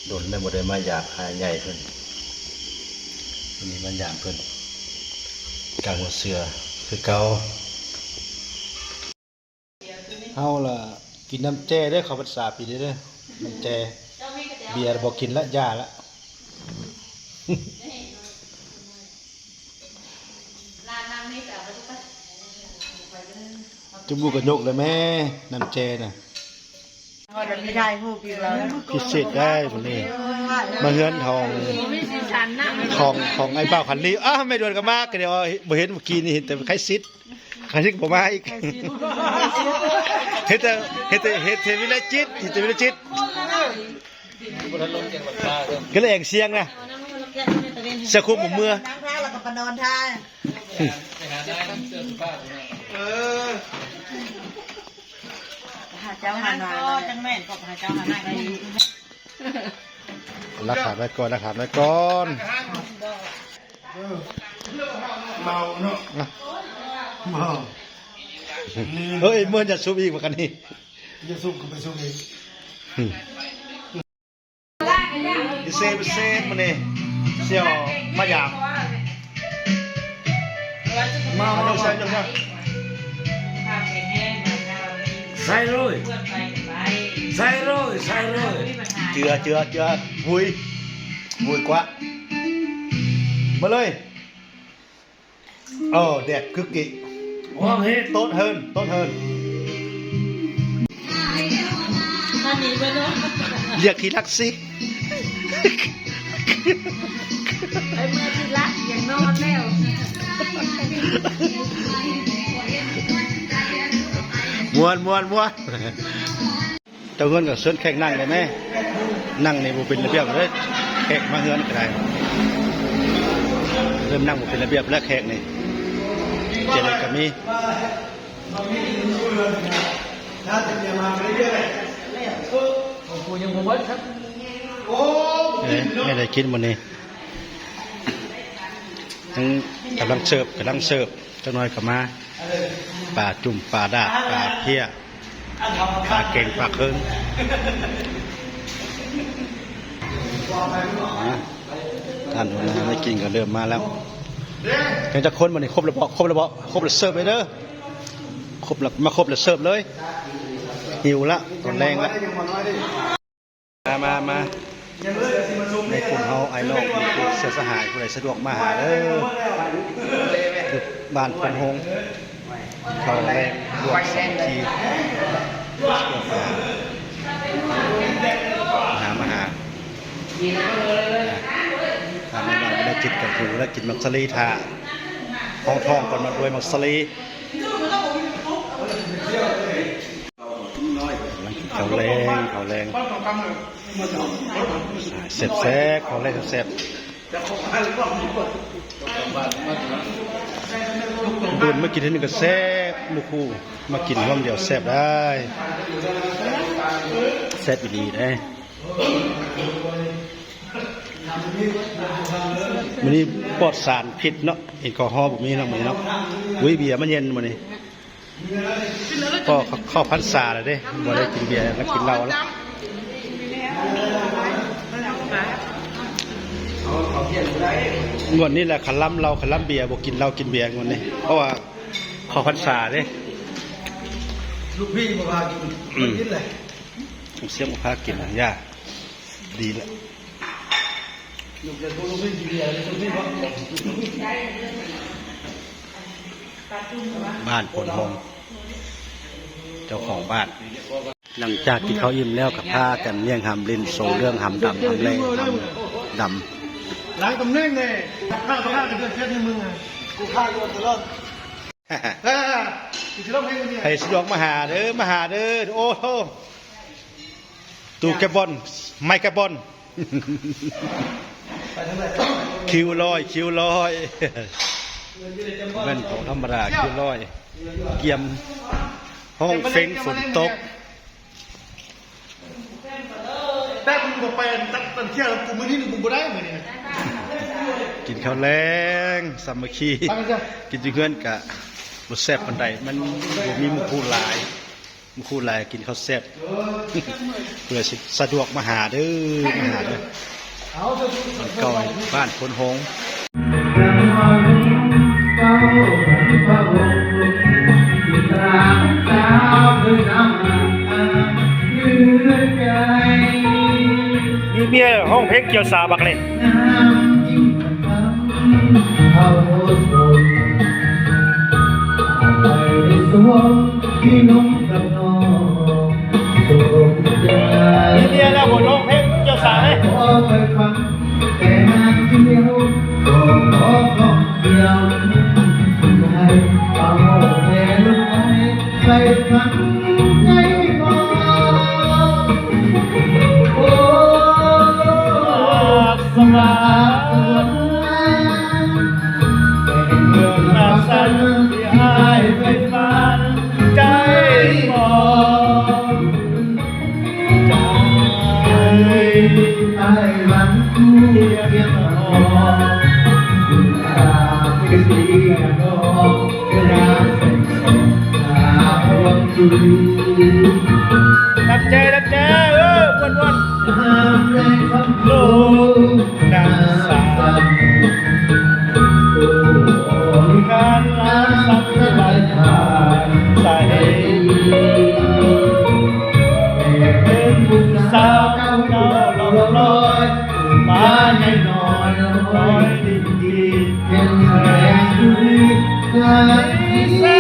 ດົນແລ້ວບໍ່ໄດ້ມາຢາມອ້າຍໃຫຍ່ເພິ່ນ, ມື້ນີ້ມາຢາມເພິ່ນກາງຫົວເສືອຄືເກົ່າ. ເຮົາລະກິນນ້ຳແຈ່ເດີ ເຂົ້າພັນສາປີນີ້ເດີ ນ້ຳແຈ່. ເບຍລະບໍ່ກິນລະ ຢ່າລະ. ຈຸບຸກະຍົກເລີຍແມ່ ນ້ຳແຈ່ນະ. ພິເສດໄດ້ມື້ນີ້ ມາເຮືອນຂອງ ຂອງ ຂອງອ້າຍບ່າວຄັນລີ. ອ້າວ ແມ່ດວນກໍມາ ກໍດຽວບໍ່ເຫັນ ມື້ກີ້ນີ້ເຫັນແຕ່ໄຄຊິດ. ໄຄຊິດກໍບໍ່ມາອີກ. ເຫັນແຕ່ ເຫັນແຕ່ ເຫັນແຕ່ວິລະຈິດ ເຫັນແຕ່ວິລະຈິດ. ກໍເລີຍແອງສຽງນະ ສະຄຸມບໍ່ເມືອ. ເອີ ຫາເຈົ້າຫານາ ຈັກແມ່ນກໍຫາເຈົ້າຫານາ. ຫຼັກຖານໄວ້ກ່ອນ ຫຼັກຖານໄວ້ກ່ອນ. ເມົາເນາະ ເມົາ. ເຮີ້ຍ ເມີຍາສູບອີກ ບັກອັນນີ້ ຢາສູບກໍໄປສູບອີກ. ພິເສດ ພິເສດມື້ນີ້ ສ່ຽວມາຢາມ. ມາ ມາ ມາ ໃສ່ ໃສ່ ໃສ່ເລີຍ ໃສ່ເລີຍ ໃສ່ເລີຍ. ເຈື່ອ ເຈື່ອ ເຈື່ອ ຫວຸຍ ຫວຸຍກວ່າ ມາເລີຍ. ເອີ ແດດຄຶກກິ ໂຕດເຮີນ ໂຕດເຮີນ. ຕອນນີ້ເບິ່ງເນາະ ລຽກທີ່ລັກຊິ ໄປເມືອທີ່ລັກ ຢາກນອນແລ້ວ. ມ່ວນ ມ່ວນ ມ່ວນ. ເຈົ້າເຮືອນກໍເຊີນແຂກນັ່ງໄດ້ແມ ນັ່ງນີ້ບໍ່ເປັນລະບຽບເລີຍ. ແຂກມາເຮືອນກໍໄດ້ ເລີ່ມນັ່ງບໍ່ເປັນລະບຽບແລ້ວ ແຂກນີ້ ເຈໄດກໍມີ. ເອີ ແມ່ໄດ້ກິນມື້ນີ້ ຍັງກຳລັງເສີບ ກຳລັງເສີບ. ຈັກໜ້ອຍກໍມາ ປາຈຸ່ມ ປາດາດ ປາເພຍ ປາເກັງ ປາເຄິງ. ອ່າ ທ່ານຫົວໜ້າໄດ້ກິນກໍເລີ່ມມາແລ້ວ. ຍັງຈັກຄົນບັດນີ້? ຄົບແລ້ວບໍ່? ຄົບແລ້ວບໍ່? ຄົບແລ້ວເສີບເລີຍເດີ. ຄົບແລ້ວ ມາຄົບແລ້ວເສີບເລີຍ. ຫິວລະ ຕອນແລງລະ. ມາ ມາ ມາ ໃນກຸ່ມເຮົາ ອ້າຍນ້ອງ ເພື່ອນເຊື້ອສະຫາຍ ຜູ້ໃດສະດວກມາຫາເດີ ຢູ່ບ້ານໂພນໂຮງ ເຂົ້າແລງລວມສາມັກຄີ ມາຫາ ມາຫາ ອ່າ ຖ້າແມ່ນວ່າບໍ່ໄດ້ຈິດກໍຖືວ່າໄດ້ກິນໝາກສາລີ ຖ້າຮອງທ້ອງກ່ອນເນາະ ດ້ວຍໝາກສາລີ. ກຳລັງກິນເຂົ້າແລງ ເຂົ້າແລງ ແຊບໆ ເຂົ້າແລງແຊບໆ. ໂດນມາກິນເທື່ອໜຶ່ງກໍແຊບ ໝູ່ຄູ່ ມາກິນຮ່ວມດຽວແຊບໄດ໋ ແຊບອີ່ຫຼີເດ້. ມື້ນີ້ປອດສານພິດເນາະ ແອລກໍຮໍບໍ່ມີເນາະ ມື້ນີ້ເນາະ. ອຸ້ຍ ເບຍມັນເຢັນມື້ນີ້. ກໍເຂົ້າ ເຂົ້າພັນສາແລ້ວເດ້ ບໍ່ໄດ້ກິນເບຍ ແລ້ວກິນເຫຼົ້າແລ້ວ. ງວດນີ້ແຫຼະ ຄັນລຳເຫຼົ້າ ຄັນລຳເບຍ ບໍ່ກິນເຫຼົ້າກິນເບຍງວດນີ້ ເພາະວ່າເຂົ້າພັນສາເດ້. ລູກພີ່ບໍ່ພາກິນ ອືມ ກິນແຫຼະ ສຽງບໍ່ພາກິນ ຢ່າ ດີແລ້ວ. ບ້ານໂພນໂຮງ ເຈົ້າຂອງບ້ານ. ຫຼັງຈາກກິນເຂົ້າອີ່ມແລ້ວກໍພາກັນຍ່າງຫຳຫຼິ້ນໂຊເລື່ອງຫຳດຳ ຫຳແລ ຫຳດຳ. ຫຼາຍຕຳແໜ່ງເດ້ ຂ້າ ຂ້າກໍເດືອດເພັດໃຫ້ມຶງອະ ກູຂ້າໂດນຕະຫຼອດ. ໃຜສະດວກມາຫາເດີ ມາຫາເດີ. ໂອ້ໂຫ ຕູ້ແກບອນ ໄມ້ແກບອນ. ຄິວຮ້ອຍ ຄິວຮ້ອຍ ແມ່ນຂອງທຳມະດາ ຄິວຮ້ອຍ ກຽມ ຮ້ອງເຟັງຝົນຕົກ. ແຕ່ມຶງບໍ່ໄປອັນຕັດອັນທ່ຽວກູມື້ນີ້ກູບໍ່ໄດ້ມື້ນີ້ນະ. ກິນເຂົ້າແລງສາມັກຄີ ກິນຢູ່ເຮືອນກະບໍ່ແຊບປານໃດ ມັນບໍ່ມີໝູ່ຄູ່ຫຼາຍ. ຄູຫຼາຍ ກິນເຂົ້າແຊບ ເພື່ອຊິສະດວກມາຫາເດີ ມາຫາເດີ ບ້ານເກົ່າ ບ້ານໂພນໂຮງ. ມີເມຍຮ້ອງເພງກ່ຽວສາບັກເລ. ມີເມຍແລ້ວບໍ່ຮ້ອງເພງເຈົ້າສາວເດ້. ດັບແຈ ດັບແຈ ເອີ ມ່ວນໆ. ສ